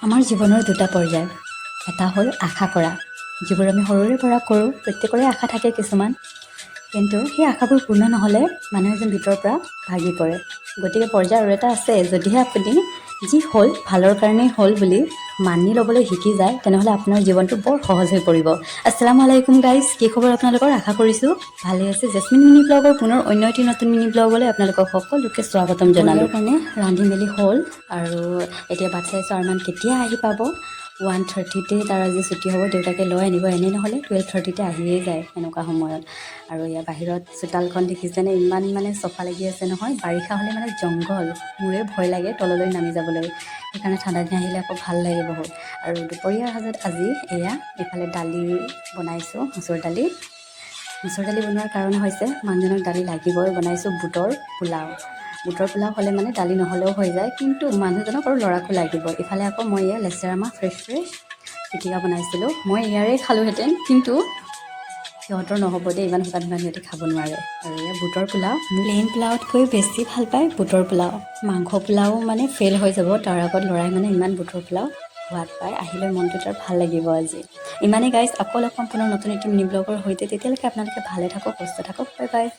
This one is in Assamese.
আমাৰ জীৱনৰ দুটা পৰ্যায়। এটা হ'ল আশা কৰা, যিবোৰ আমি সৰুৰে পৰা কৰোঁ। প্ৰত্যেকৰে আশা থাকে কিছুমান, কিন্তু সেই আশাবোৰ পূৰ্ণ নহ'লে মানুহ এজন ভিতৰৰ পৰা ভাগি পৰে। গতিকে পৰ্যায় আৰু এটা আছে, যদিহে আপুনি যি হ'ল ভালৰ কাৰণেই হ'ল বুলি মানি ল'বলৈ শিকি যায়, তেনেহ'লে আপোনাৰ জীৱনটো বৰ সহজ হৈ পৰিব। আসসালামু আলাইকুম গাইজ, কি খবৰ আপোনালোকৰ? আশা কৰিছোঁ ভালে আছে। জেচমিন মিনি ব্লগৰ পুনৰ অন্য এটি নতুন মিনি ব্লগলৈ আপোনালোকক সকলোকে স্বাগতম জনালোঁ। কাৰণে ৰান্ধি মেলি হ'ল আৰু এতিয়া বাট চাইছোঁ আৰমান কেতিয়া আহি পাব। 1:30তে তাৰ আজি ছুটি হ'ব, দেউতাকে লৈ আনিব। এনেই নহ'লে 12:30তে আহিয়ে যায় এনেকুৱা সময়ত। আৰু ইয়াৰ বাহিৰত চোতালখন দেখিছেনে? ইমান মানে চফা লাগি আছে নহয়। বাৰিষা হ'লে মানে জংঘল, মোৰে ভয় লাগে তললৈ নামি যাবলৈ। সেইকাৰণে ঠাণ্ডা দিন আহিলে আকৌ ভাল লাগে বহুত। আৰু দুপৰীয়াৰ সাজত আজি এয়া এইফালে দালি বনাইছোঁ, মচুৰ দালি। মচুৰ দালি বনোৱাৰ কাৰণ হৈছে মানুহজনক দালি লাগিবই। বনাইছোঁ বুটৰ পোলাও। বুটৰ পোলাও হ'লে মানে দালি নহ'লেও হৈ যায়, কিন্তু মানুহজনক আৰু ল'ৰাকো লাগিব। ইফালে আকৌ মই এয়া লেচেৰা মাহ ফ্ৰেছ ফ্ৰেছ পিটিকা বনাইছিলোঁ। মই ইয়াৰে খালোহেঁতেন, কিন্তু সিহঁতৰ নহ'ব দেই, ইমান শুকান শুকান সিহঁতে খাব নোৱাৰে। আৰু এয়া বুটৰ পোলাও। প্লেইন পোলাওতকৈ বেছি ভাল পায় বুটৰ পোলাও। মাংস পোলাও মানে ফেইল হৈ যাব তাৰ আগত। ল'ৰাই মানে ইমান বুটৰ পোলাও সোৱাদ পায়। আহিলে মনটো তাৰ ভাল লাগিব। আজি ইমানেই গাইজ, আকৌ লগ পাম পুনৰ নতুন এটি মিনি ব্লগৰ সৈতে। তেতিয়ালৈকে আপোনালোকে ভালে থাকক, সুস্থ থাকক। Bye bye.